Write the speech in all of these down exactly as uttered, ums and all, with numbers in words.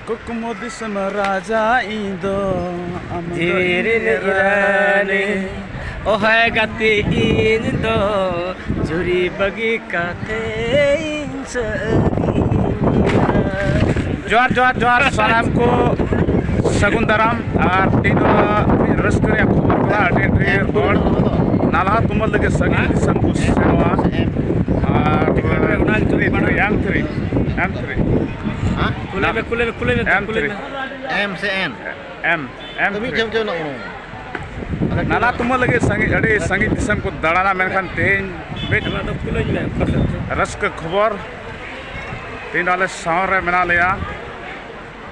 ᱠᱩᱠᱢᱩ ᱫᱤᱥᱚᱢ ᱨᱟᱡᱟ ᱤᱧ ᱫᱚ, ᱟᱢ ᱫᱚ ᱡᱤᱣᱤ ᱨᱤᱱ ᱤᱧ ᱨᱟᱱᱤ᱾ ᱨᱟᱱᱤ᱾ ᱚᱦᱟᱭ ᱜᱟᱛᱮ ᱤᱧ ᱫᱚ, ᱡᱷᱩᱨᱤ ᱵᱟᱹᱜᱤ ᱠᱟᱛᱮ ᱤᱧ ᱥᱟᱹᱜᱤᱧ ᱮᱱᱟ᱾ ᱡᱚᱦᱟᱨ, ᱡᱚᱦᱟᱨ, ᱡᱚᱦᱟᱨ, ᱥᱟᱱᱟᱢ ᱠᱚ ᱥᱟᱹᱜᱩᱱ ᱫᱟᱨᱟᱢ᱾ ᱟᱨ ᱛᱮᱦᱮᱧ ᱫᱚ ᱢᱤᱫ ᱨᱟᱹᱥᱠᱟᱹ ᱨᱮᱭᱟᱜ ᱠᱷᱚᱵᱚᱨ ᱠᱟᱱᱟ, ᱟᱹᱰᱤ ᱰᱷᱮᱨ ᱦᱚᱲ ᱱᱟᱞᱦᱟ ᱛᱩᱢᱟᱹᱞ ᱞᱟᱹᱜᱤᱫ ᱥᱟᱺᱜᱤᱧ ᱫᱤᱥᱚᱢ ᱠᱚ ᱥᱮᱱᱚᱜᱼᱟ᱾ ᱟᱨ ᱚᱱᱟ ᱜᱮ ᱪᱚᱝ ᱮᱢ ᱛᱷᱨᱤ, ᱮᱢ ᱛᱷᱨᱤ, ᱮᱢ ᱛᱷᱨᱤ᱾ ᱦᱮᱸ? ᱠᱩᱞᱟᱹᱭ ᱢᱮ, ᱠᱩᱞᱟᱹᱭ ᱢᱮ, ᱠᱩᱞᱟᱹᱭ ᱢᱮ, ᱮᱢ ᱠᱩᱞᱟᱹᱭ ᱛᱷᱨᱤ᱾ ᱢᱮ᱾ ᱮᱢ ᱥᱮ ᱮᱱ? ᱮᱢ, ᱮᱢ ᱛᱚ ᱢᱤᱫ ᱛᱷᱨᱤ᱾ ᱴᱷᱮᱱ ᱪᱚ ᱱᱚᱜᱼᱚ ᱱᱚᱣᱟ᱾ ᱱᱟᱞᱦᱟ ᱛᱩᱢᱟᱹᱞ ᱞᱟᱹᱜᱤᱫ ᱥᱟᱺᱜᱤᱧ, ᱟᱹᱰᱤ ᱥᱟᱺᱜᱤᱧ ᱫᱤᱥᱚᱢ ᱠᱚ ᱫᱟᱬᱟᱱᱟ, ᱢᱮᱱᱠᱷᱟᱱ ᱛᱮᱦᱮᱧ ᱢᱤᱫ ᱚᱱᱟ ᱫᱚ ᱠᱩᱞᱟᱹᱭ ᱢᱮ, ᱚᱠᱟ ᱥᱮᱫ ᱨᱮ? ᱨᱟᱹᱥᱠᱟᱹ ᱠᱷᱚᱵᱚᱨ, ᱛᱮᱦᱮᱧ ᱫᱚ ᱟᱞᱮ ᱥᱟᱶ ᱨᱮ ᱢᱮᱱᱟᱜ ᱞᱮᱭᱟ,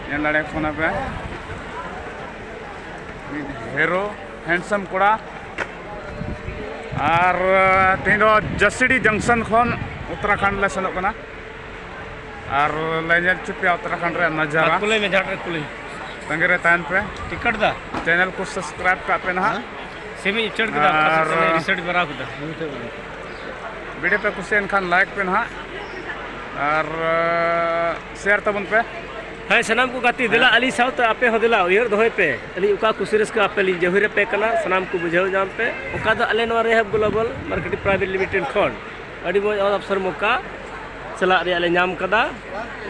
ᱧᱮᱞ ᱫᱟᱲᱮᱭᱟᱜ ᱠᱟᱱᱟ ᱯᱮ, ᱢᱤᱫ ᱦᱮᱨᱳ ᱦᱮᱱᱰᱥᱟᱢ ᱠᱚᱲᱟ᱾ ᱟᱨ ᱛᱮᱦᱮᱧ ᱫᱚ ᱡᱟᱹᱥᱤᱰᱤ ᱡᱚᱝᱥᱚᱱ ᱠᱷᱚᱱ ᱩᱛᱛᱚᱨᱟᱠᱷᱚᱸᱰ ᱞᱮ ᱥᱮᱱᱚᱜ ᱠᱟᱱᱟ᱾ ᱟᱨ ᱞᱮ ᱧᱮᱞ ᱦᱚᱪᱚ ᱯᱮᱭᱟ ᱩᱛᱛᱚᱨᱟᱠᱷᱚᱸᱰ ᱨᱮᱭᱟᱜ ᱱᱟᱡᱟᱨᱟ᱾ ᱟᱨ ᱠᱩᱞᱟᱹᱭ ᱢᱮ, ᱡᱟᱦᱟᱸ ᱨᱮ ᱠᱩᱞᱟᱹᱭ᱾ ᱛᱟᱺᱜᱤ ᱨᱮ ᱛᱟᱦᱮᱱ ᱯᱮ᱾ ᱴᱤᱠᱤᱴ ᱫᱟ? ᱪᱮᱱᱮᱞ ᱠᱚ ᱥᱟᱵᱥᱠᱨᱟᱭᱤᱵ ᱠᱟᱜ ᱯᱮ ᱱᱟᱦᱟᱜ᱾ ᱦᱮᱸ? ᱥᱤᱢᱤᱧ ᱩᱪᱟᱹᱲ ᱠᱮᱫᱟ, ᱚᱠᱟ ᱥᱮᱫ ᱟᱨ ᱪᱟᱞᱟᱜ ᱨᱤᱥᱟᱨᱪ ᱵᱟᱲᱟ ᱠᱮᱫᱟ᱾ ᱵᱷᱤᱰᱤᱭᱳ ᱯᱮ ᱠᱩᱥᱤᱭᱮᱱ ᱠᱷᱟᱱ ᱞᱟᱭᱤᱠ ᱯᱮ ᱱᱟᱦᱟᱜ᱾ ᱟᱨ ᱥᱮᱭᱟᱨ ᱛᱟᱵᱚᱱ ᱯᱮ᱾ ᱦᱮᱸ, ᱥᱟᱱᱟᱢ ᱠᱚ ᱜᱟᱛᱮ, ᱫᱮᱞᱟ ᱦᱮᱸ᱾ ᱟᱹᱞᱤᱧ ᱥᱟᱶᱛᱮ ᱟᱯᱮ ᱦᱚᱸ ᱫᱮᱞᱟ ᱩᱭᱦᱟᱹᱨ ᱫᱚᱦᱚᱭ ᱯᱮ᱾ ᱟᱹᱞᱤᱧ ᱚᱠᱟ ᱠᱩᱥᱤ ᱨᱟᱹᱥᱠᱟᱹ ᱟᱯᱮ ᱞᱤᱧ ᱡᱟᱹᱦᱤᱨ ᱟᱯᱮ ᱠᱟᱱᱟ, ᱥᱟᱱᱟᱢ ᱠᱚ ᱵᱩᱡᱷᱟᱹᱣ ᱧᱟᱢ ᱯᱮ᱾ ᱚᱠᱟ ᱫᱚ ᱟᱞᱮ ᱱᱚᱣᱟ ᱨᱮᱦᱟᱵ ᱜᱞᱳᱵᱟᱞ ᱢᱟᱨᱠᱮᱴᱤᱝ ᱯᱨᱟᱭᱵᱷᱮᱴ ᱞᱤᱢᱤᱴᱮᱰ ᱠᱷᱚᱱ ᱟᱹᱰᱤ ᱢᱚᱡᱽ ᱚᱯᱥᱚᱨ ᱢᱚᱠᱟ ᱪᱟᱞᱟᱜ ᱨᱮᱭᱟᱜ ᱞᱮ ᱧᱟᱢ ᱠᱟᱫᱟ᱾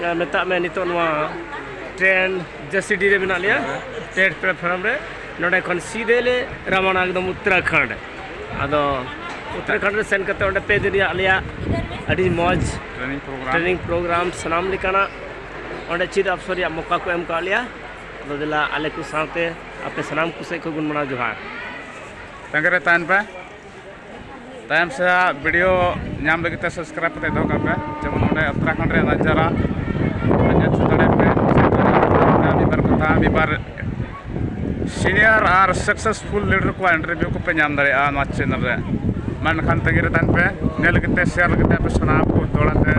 ᱟᱨ ᱢᱮᱛᱟᱜ ᱢᱮ, ᱱᱤᱛᱚᱜ ᱱᱚᱣᱟ ᱴᱨᱮᱱ ᱡᱮᱥᱤᱰᱤ ᱨᱮ ᱢᱮᱱᱟᱜ ᱞᱮᱭᱟ, ᱴᱨᱮᱱ ᱯᱞᱟᱴᱯᱷᱚᱨᱢ ᱨᱮ᱾ ᱱᱚᱸᱰᱮ ᱠᱷᱚᱱ ᱥᱤᱫᱷᱮ ᱞᱮ ᱨᱟᱣᱟᱱᱟ ᱮᱠᱫᱚᱢ ᱩᱛᱛᱚᱨᱟᱠᱷᱚᱸᱰ᱾ ᱟᱫᱚ ᱩᱛᱛᱚᱨᱟᱠᱷᱚᱸᱰ ᱨᱮ ᱥᱮᱱ ᱠᱟᱛᱮ ᱚᱸᱰᱮ ᱯᱮ ᱫᱤᱱ ᱨᱮᱭᱟᱜ ᱟᱞᱮᱭᱟᱜ ᱟᱹᱰᱤ ᱢᱚᱡᱽ ᱴᱨᱮᱱᱤᱝ ᱯᱨᱳᱜᱨᱟᱢ᱾ ᱴᱨᱮᱱᱤᱝ ᱯᱨᱳᱜᱨᱟᱢ, ᱥᱟᱱᱟᱢ ᱞᱮᱠᱟᱱᱟᱜ ᱚᱸᱰᱮ ᱪᱮᱫ ᱚᱯᱥᱚᱨ ᱨᱮᱭᱟᱜ ᱢᱚᱠᱟ ᱠᱚ ᱮᱢ ᱠᱟᱜ ᱞᱮᱭᱟ᱾ ᱟᱫᱚ ᱫᱮᱞᱟ ᱟᱞᱮ ᱠᱚ ᱥᱟᱶᱛᱮ ᱟᱯᱮ ᱥᱟᱱᱟᱢ ᱠᱚ ᱥᱮᱫ ᱠᱷᱚᱱ ᱜᱩᱱ ᱢᱟᱱᱟᱣ ᱡᱚᱦᱟᱨ᱾ ᱛᱟᱺᱜᱤ ᱨᱮ ᱛᱟᱦᱮᱱ ᱯᱮ᱾ ᱛᱟᱭᱚᱢ ᱥᱮᱫ ᱵᱷᱤᱰᱤᱭᱳ ᱧᱟᱢ ᱞᱟᱹᱜᱤᱫ ᱛᱮ ᱥᱟᱵᱥᱠᱨᱟᱭᱤᱵ ᱠᱟᱛᱮ ᱫᱚᱦᱚ ᱠᱟᱜ ᱯᱮ, ᱡᱮᱢᱚᱱ ᱚᱸᱰᱮ ᱩᱛᱛᱚᱨᱟᱠᱷᱚᱸᱰ ᱨᱮᱭᱟᱜ ᱱᱟᱡᱟᱨᱟ ᱧᱮᱞ ᱦᱚᱪᱚ ᱫᱟᱲᱮᱭᱟᱜ ᱯᱮ, ᱥᱮ ᱢᱤᱫ ᱵᱟᱨ ᱠᱟᱛᱷᱟ, ᱢᱤᱫ ᱵᱟᱨ ᱥᱤᱱᱤᱭᱟᱨ ᱟᱨ ᱥᱟᱠᱥᱮᱥᱯᱷᱩᱞ ᱞᱤᱰᱟᱨ ᱠᱚᱣᱟᱜ ᱤᱱᱴᱟᱨᱵᱷᱤᱭᱩ ᱠᱚᱯᱮ ᱧᱟᱢ ᱫᱟᱲᱮᱭᱟᱜᱼᱟ ᱱᱚᱣᱟ ᱪᱮᱱᱮᱞ ᱨᱮ᱾ ᱢᱟ ᱮᱱᱠᱷᱟᱱ ᱛᱟᱺᱜᱤ ᱨᱮ ᱛᱟᱦᱮᱱ ᱯᱮ, ᱧᱮᱞ ᱞᱟᱹᱜᱤᱫ ᱛᱮ, ᱥᱮᱭᱟᱨ ᱞᱟᱹᱜᱤᱫ ᱛᱮ ᱟᱯᱮ ᱥᱟᱱᱟᱢ ᱠᱚ ᱫᱚᱦᱲᱟ ᱛᱮ